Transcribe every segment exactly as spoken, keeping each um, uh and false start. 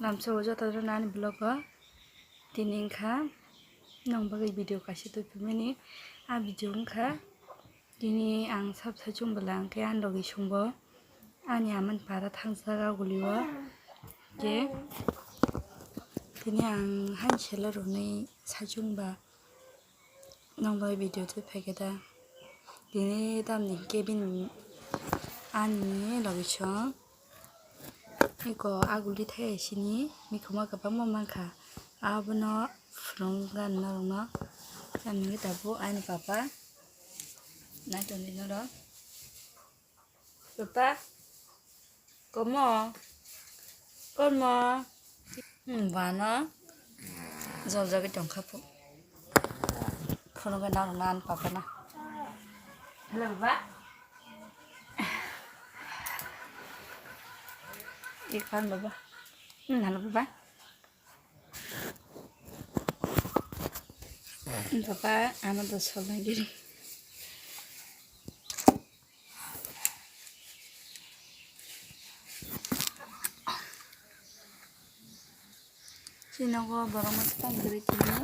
Lamsao joto rwna ani vlog o tini wngkha nong bagwi video kaisa tubui phimani. A video wngkha tini ang sab saichung bwla hwnkhe ani logi songbo ani amani para thangjak a guli o. Khe tini ang hani sela rwnwi saichung ba nong bai video twi phaikhe da. Tini tamni hwnkhe bini ani logi song. Eko aguli thai sini mikhumo kwbangma mankha. Abono phunukgani norokno. Tamni hwnkhe tabuk ani papa nai tongdi norok. Papa, komo? Komo? Hmm, bana. Jol jagwi tongkha phu. Phunukgani norokno ani papa no. Hello, baba. Ikhan baba. Hmm, hello, baba. Baba, ano dos sol lagi. Chini nogo borok masa tang kwrwi tini.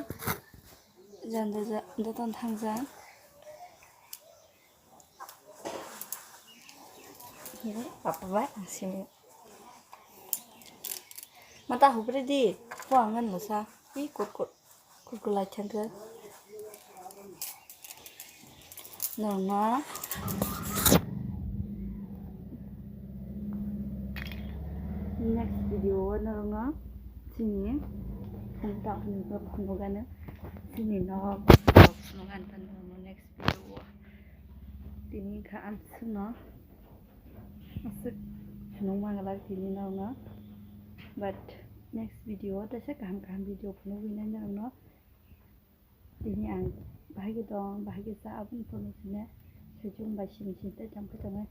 Janda ja-, doton thangjak. Papa bai ang simi. Mata hupre di. Ko ang ngan musa. I kut kut. Kut kut lai thang khe. Norokno next video o norokno chini phone ta phone phone gano chini nok phone gan tan norokno next video o. Tini kha ang sino aswk phunuk manglak tini norokno, but next video o teisa kaham kaham video phunugwi nai norokno. Tini ang bahai khe tong, bahai khe cha, aboni phunuk sine saichung bai simi simi tei tongkhe tongo.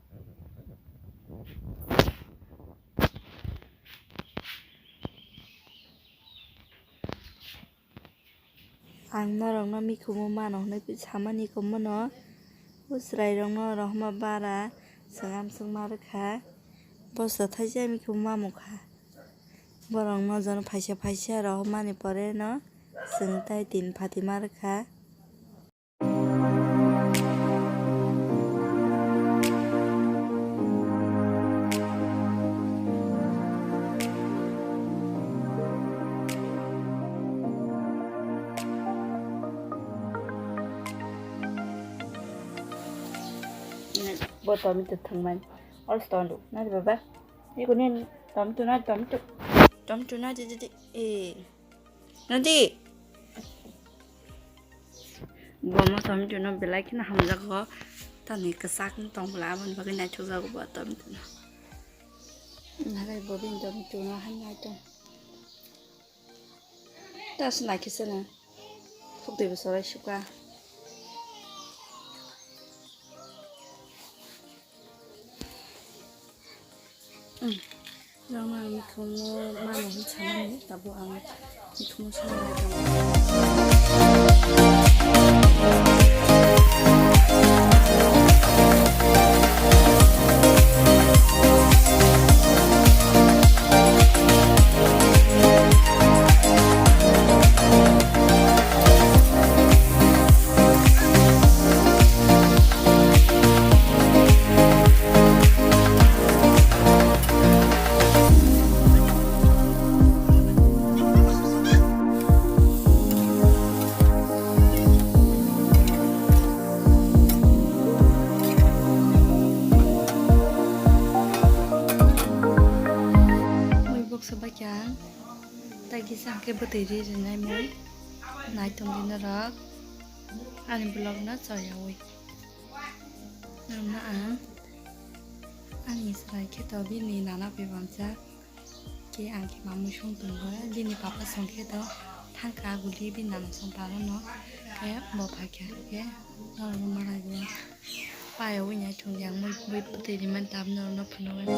Ang norokno mikhumu mano hwnwi samani komono, bo chwrairokno rohorma bara swngam swngma rwkha, bosta thaisa mikhumu mamukha. Borokno jono phaisa phaisa rohormani poreno chwng tai tin phatima rwkha. Bo tomato thwngmani. Oro tondu. Nadi baba. Iko ni tomato na tomato. Tomato na di di di. Eh. Nadi. Bomo tomato no belai kheno hamjago. Tani kwchak wng tong bwla aboni bagwi naithok jago bo tomato no. Nagai bo bini tomato no hai nai tong. Tas naikhe sene. Khuk twi bo sorai suka. Rama mikhumu mano hin samani tabo ang mikhumu samani. Mui boksa baikha ang, tei kisa hwnkhe bwtwi ri rinai mui. Nai tongdi norok ani vlog no choyawi. Norokno ang ani chwrai khe to bini nana bai bamjak. Khe ang khe mamui song tongo, bini papa song khe to thangkha guli bini nana song paro no. Khe bo phaikha khe norokno malai bo. Paya wngya thung yang mui bui putui rimani tabno norokno phunugwi.